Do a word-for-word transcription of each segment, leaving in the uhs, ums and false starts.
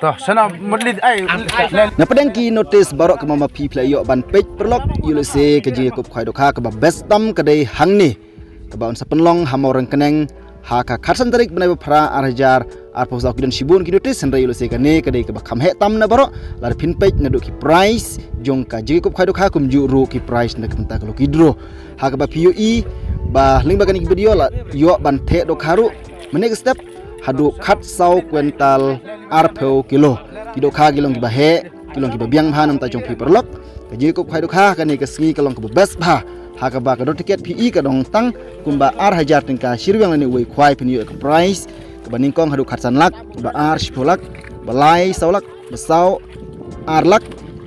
To, sana medlit ai. Na pdeng ki notis baroh kaba ma phi phi la ïoh ban peit paralok, ïoh lehse ka jingïakup khwai dohkha kaba best tam ka dei hangne, kaba yn sa pynlong ha Mawryngkneng ha ka khatsan tarik bnai ba phra ar hajar arphew saw. Ki don shibun ki notis, hynrei ïoh lehse kane ka dei kaba kham heh tam na baroh. Lada phin peit naduh ki prize jong ka jingïakup khwai dohkha kumjuh ruh ki prize na ka bynta ka lucky draw. Ha kaba phi ïohi ba lyngba kane ka video la ïoh ban theh dohkha ruh mynne ka step haduh khatsaw kwintal arphew kilo. Ki dohkha ki long kiba heh, ki long kiba biang bha namar jong phi paralok. Ka jingïakup khwai dohkha kane ka sngi ka long kaba best bha. Ha kaba ka dor tiket phi i ka dang tang kumba ar hajar tyngka shi ryngwiang lane uwei khwai phin ïoh ka prize kaba nyngkong haduh khatsan lak, ba ar shiphew lak, ba lai saw lak, ba saw ar lak,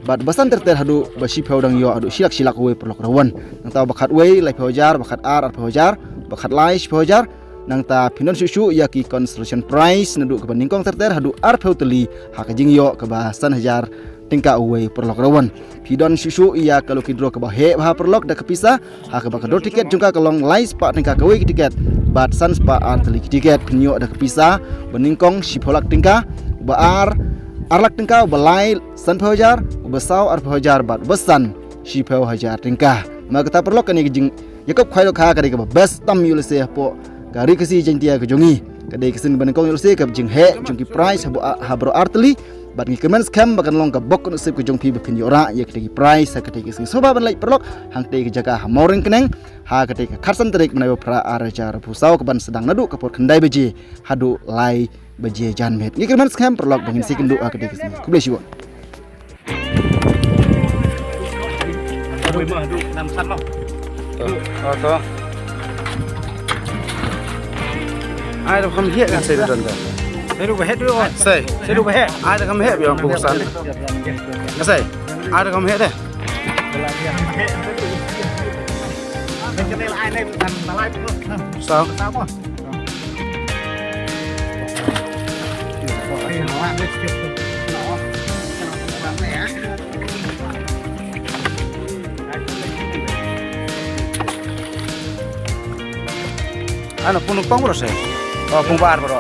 bad ba san ter ter haduh ba shiphew dang ïoh haduh shi lak shi lak uwei paralok rawan. Nangta ba khatwei laiphew hajar, ba khatar arphew hajar, ba khatlai shiphew hajar. Nangta phin don shuh shuh ïa ki consolation prize naduh kaba nyngkong ter ter haduh arphew tylli ha ka jingïoh kaba san hajar tyngka uwei paralok rawan. Phi don shuh shuh ïa ka lucky draw kaba heh bha paralok da ka pisa, ha kaba ka dor tiket jong ka ka long lai spah tyngka kawei ka tiket bad san spah ar tylli ka tiket. Phin ïoh da ka pisa ba nyngkong shiphew lak tyngka, ba ar ar lak tyngka, ba lai sanphew hajar, ba saw arphew hajar bad ba san shiphew hajar tyngka. Namar kata paralok kane ka jingïakup khwai dohkha ka dei kaba best tam ïoh lehse hapoh ka Ri Khasi Jaiñtia ka jong ngi. Ka dei ka sien ba nyngkong ïoh lehse ka jingheh jong ki prize ha baroh ar tylli. Bad ngi kyrmen skhem ba kan long ka bok ka nusip ka jong phi ba phin ïoh rah ïa kitei ki prize ha katei ka sngi. Sngewbha ban leit paralok hangtei ka jaka ha Mawryngkneng ha katei ka khatsan tarik bnai ba phra ar hajar arphew saw, kaban sdang naduh ka por khyndai baje haduh lai baje janmiet. Ngi kyrmen skhem paralok ba ngin sa ïakynduh ha katei ka sngi. Khublei shibun. Ai da kham heh kan sei da don da. Sei da ba heh tu. Sei. Sei da ba heh. Ai da kham heh biang pu san. Sei. Ai da kham heh de. Sao. Ano, pung pang bro se. Oh, pung bar bro.